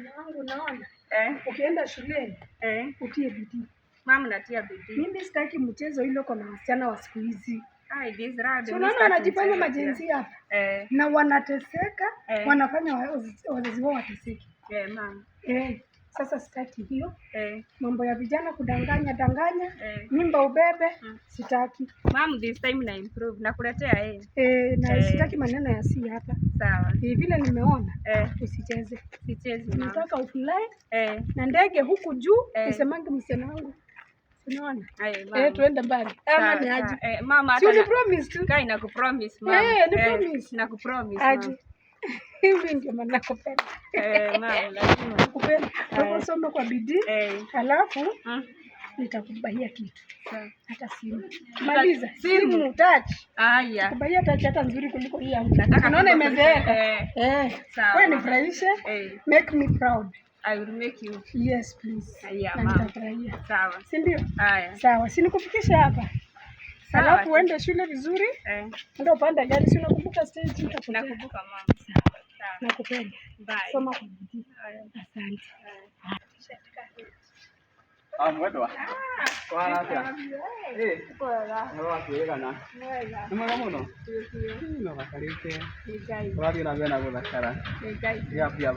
Msichana wangu naona Eh, ukienda shuleni eh. utie bidii. Mama natia bidii. Mimi sitaki mchezo ile kwa wasichana wa siku hizi. Ai, this rad. Si unaona wanajifanya majenzi hapa Eh, na wanateseka, Eh. wanafanya wazazi wao wateseke. eh, mama. Eh, sasa sitaki hiyo Eh, mambo ya vijana kudanganya danganya, eh. mimba ubebe, Mm. sitaki. Mom, this time na improve. Nakuletea eh. Eh, na Eh. sitaki maneno ya si hapa. Sawa. Eh, vile nimeona Eh, usicheze. sichezi mama. Nataka ufly Eh, na ndege huku juu, Eh. usemange msichana wangu. Unaona? ai, mama. Eh, tuende mbali. Ama Sawa, ni aje? sawa. Eh, mama Si hata uni promise tu. kai nakupromise mama. Eh, ni promise. Nakupromise. Aje. Mama. Hivi ndio maana nakupenda. Eh, mama lazima. Nakupenda. Kwa hivyo Eh. soma kwa bidii, Eh. halafu Mm. nitakubaia kitu. Sawa. Hata simu. Maliza. Simu. Simu touch. Aya. Kubaia touch hata nzuri kuliko hii yangu. Nataka Unaona imezeeka. Eh. Eh. Sawa. Wewe nifurahishe. Eh, Make me proud. I will make you. Yes, please. Aya, Na mama. nitafurahia. Sawa. Si ndio? Aya. Sawa, si nikufikishe hapa. Sawa. Halafu uende shule vizuri. Eh, Ndio upande gari, si unakumbuka stage utapotea. nakumbuka mama. Sawa. Nakupenda. Bye. Soma kwa bidii. Aya. Asante. Ah, mwendwa. Kwa atia. Eh, nĩ wakwĩgana. Nĩ mwega mũno? No gakarĩte. Ũrathiĩ na mbere na gũthakara. Yap, yap.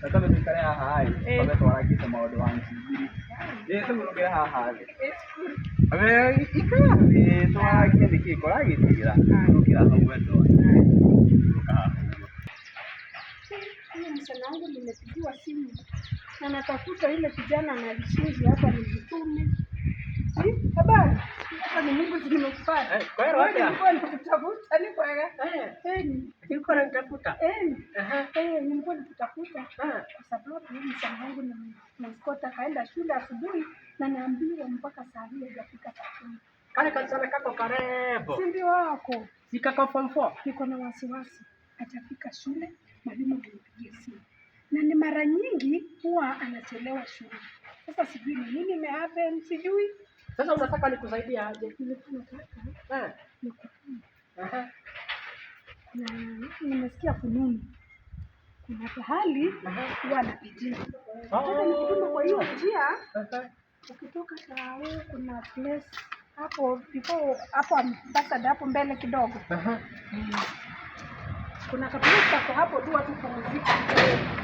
Reke tũikare haha ĩ, twambe twarangĩte maũndũ wa ngiri. Ĩ, tũhurũkĩre haha thĩ. We, ikara thĩ twarangie nĩkĩ kũragĩtĩra. Hurũkĩra hau mwendwa. Hurũka haha ũguo. Huyu msichana wangu nimepigiwa simu na natafuta yule kijana analishingi hapa nijitume. Eh, habari? Hapa ni Mungu si nimekupata. Eh, kweli Wewe wapi? nilikuwa nakutafuta ni kwega. Eh, Eh, ni- nilikuwa nanitafuta. eh, Aha. eh, nilikuwa nakutafuta Ah, kwa sababu huyu msichana wangu ni mskota kaenda shule asubuhi na naambiwa mpaka saa hii hajafika saa 10. Kale kanisana kako karebo. Si ndio wako? Si kako form 4. Niko na wasiwasi atafika shule, mwalimu amempigia simu, na ni mara nyingi huwa anachelewa shule. Sasa sijui ni nini imehappen, sijui. Sasa unataka nikusaidie aje? Nilikuwa nataka Eh. nikutume Aha. na nimesikia fununu, kuna pahali huwa anapitia. Nataka nikutume kwa hiyo njia, Aha. ukitoka Tao kuna place hapo before hapo ambassador hapo mbele kidogo Aha. kuna kaplace kako hapo tu watu kupumzika,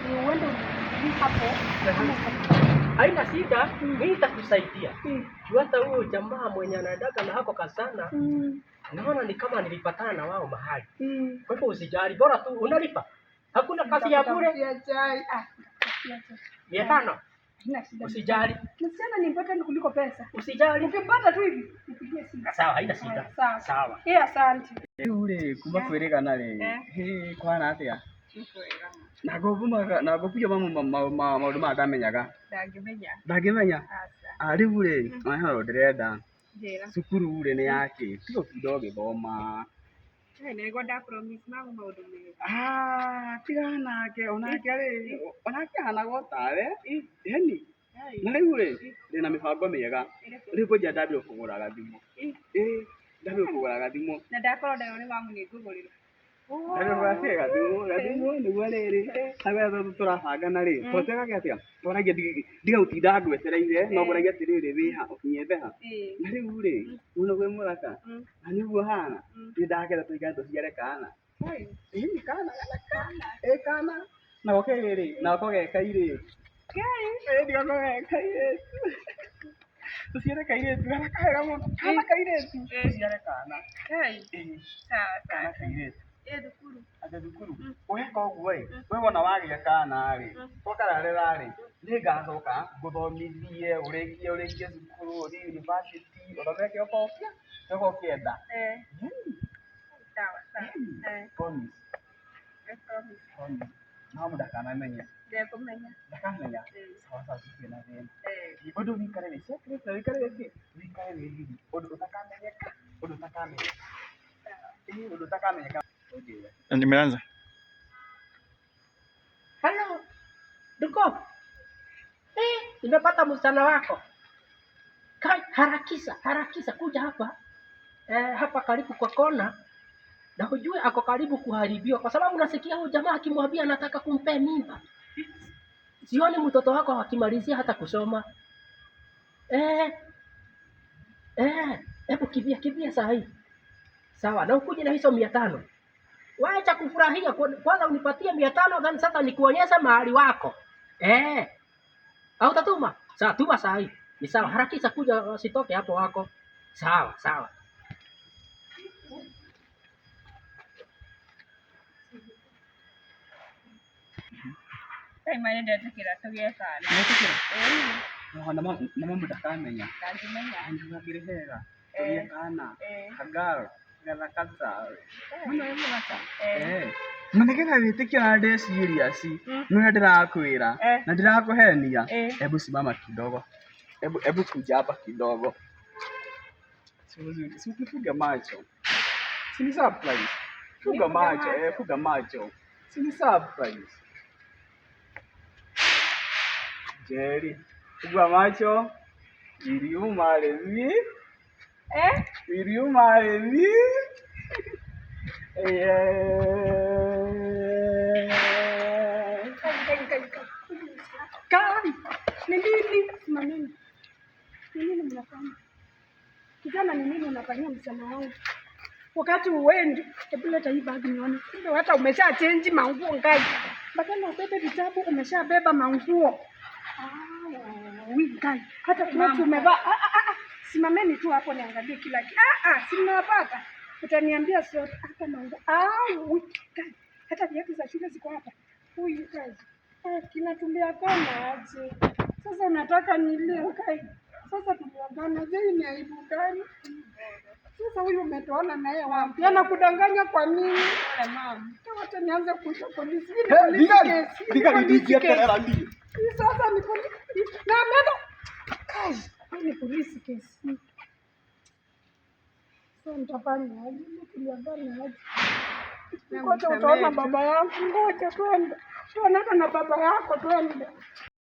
ni uende utulie hapo kama utafika. Haina shida, mimi nitakusaidia. Mm. Juu hata huyo jamaa mwenye anadaga na hako kasana, Mm. naona ni kama nilipatana na wao mahali. Mm. Kwa hivyo usijali, bora tu unalipa. Hakuna kazi ya bure. Nitakutafutia chai. Ah, nitakutafutia chai. 500. Haina shida. Usijali. Msichana ni important kuliko pesa. Usijali. Ukimpata tu hivi, nipigie simu. Sawa, haina shida. Sawa. Sawa. Eh, asante. Rĩu rĩ, kuma kwĩrĩgana rĩ, Eh. hĩ, kũhana atĩa? Nĩ kwega. Na ngũmbumaga, na ngũmbia maũndũ maya ndamenyaga. Ndangĩmenya. Ndangĩmenya. Aca. Ah, rĩu rĩ, ona he ũndũ ndĩrenda. Njĩra. Cukuru rĩ nĩ yakĩ? Tiga gũtinda ũgĩthoma. Eh, nĩguo nda promise mama maũndũ mega. Ah, tiga nake, onake rĩ, onake ahanaga o tawe. Ĩni. Ai. Na rĩu rĩ, ndĩna mĩbango mĩega. Rĩu ngwenjia ndambia kũgũra gathimũ. Ĩ, ndambia kũgũra gathimũ. Na ndakorwo ndayo nĩ mamu nĩ ngũgũrĩra. Ndambia kũgũra kĩ gathimũ, gathimũ nĩguo rĩrĩ, harĩa tũrabangana rĩ, twatwĩkaga atĩa? Twaragia ndiga gũtinda ngwetereire, no ngũragia atĩrĩrĩ wĩha, ũkinyĩte ha? Eh. Na rĩu rĩ, mũno kwĩ mũrata, Mm. na nĩguo hana, Mm. nĩ ndakenda tũikare tũciare kana. Ai. Ĩni kana gathaka, ĩ kana. Nako kerĩ, nako ge kairĩtu. Ngai. Ĩ nako ge kairĩtu. Tũciare kairĩtu, gathaka wega mũno, kana kairĩtu, tũciare kana. Ngai. Ĩ, Sawa kana sawa. kairĩtu. Ĩ thukuru. Atĩ thukuru, weka ũguo ĩ, we wona wagĩa kana rĩ, twakararera rĩ, nĩngacoka ngũthomithie, ũrĩkie ũrĩkie cukuru, ũthiĩ university, ũthome kĩrĩa ũkorwo ũkĩenda. Eh. Sawa sawa. Eh. Promise, I promise. promise. No ndakanamenye. Ndekũmenya. Ndakamenya. Eh. Sawa sawa, gũtirĩ na thĩna. Eh. Ũndũ wĩikare wĩ secret na wĩikare wĩ kĩ? Wĩikare wĩ thiri. Ũndũ ũtakamenyeka, ũndũ ũtakamenyeka. Ĩ, ũndũ ũtakamenyeka. Ũnjĩre. Nimeanza. Hello. Duko. Eh, nimepata msichana wako. Kai, harakisha, harakisha kuja hapa. Eh, hapa karibu kwa kona. Na hujue ako karibu kuharibiwa kwa sababu nasikia huyu jamaa akimwambia anataka kumpea mimba. Sioni mtoto wako akimalizia hata kusoma. Eh, hebu kimbia kimbia saa hii. Sawa, na ukuje na hizo 500. Wacha kufurahia kwanza, unipatie 500 then sasa nikuonyesha mahali wako. Eh, au utatuma? Sawa, tuma saa hii. Ni sawa, harakisha kuja usitoke hapo wako. Sawa, sawa. Kaĩ ma nĩndetĩkĩra tũgĩe kana. Nĩwetĩkĩra? Ĩĩ. Na mamu ndakamenya. Ndangĩmenya. Ndũgakĩrĩ hega. Tũgĩe kana. Ĩĩ. Kagirl. Gathaka tawe. Mũno wĩ mũthaka. Eh. Eh. Na nĩgetha wĩtĩkie na ndĩ serious. Nĩ ũrĩa ndĩrakwĩra. Eh. Na ndĩrakũhenia. Eh. Hebu simama kidogo. Hebu kuja hapa kidogo. Si ukifunga macho. Si ni surprise. Funga Nifunge macho, macho. eh, funga macho. Si ni surprise. Jerry, funga macho. Will you marry me? Eh? Will you marry me? Yeah. Kai, kai, kai, kai. Kai, ni nini? Simameni. Ni nini mnafanya? Kijana, ni nini unafanyia msichana wangu? Wakati uendi, hebu leta hii bag nione. Kumbe hata umesha change manguo ngai. Badala ubebe vitabu umeshabeba manguo. Ah, wi ngai. Hata clothes umevaa. Ah, ah, ah. Simameni tu hapo niangalie kila kitu. Ah, ah, si nimewapata. Utaniambia sio hata manguo. Ah, wi ngai. Hata viatu za shule ziko hapa. Huyu guys. Ah, kinatulia kama aje. Sasa unataka nilie ngai. Sasa tuliagana, je, hii ni aibu gani? Sasa huyu umetoana naye wapi? Anakudanganya kwa nini? Pole mama. Wacha nianze kuita polisi. Hii ni Eh, polisi Thigari, kesi. Hii ni thigari polisi ndingĩeterera kesi. niĩ. Hii sasa ni polisi. Na ameenda. Kai, hii ni polisi kesi. Sasa nitafanya aje? Mimi tuliagana aje? Ngoja utaona baba yangu. Ngoja twende. Tuonane na baba yako twende.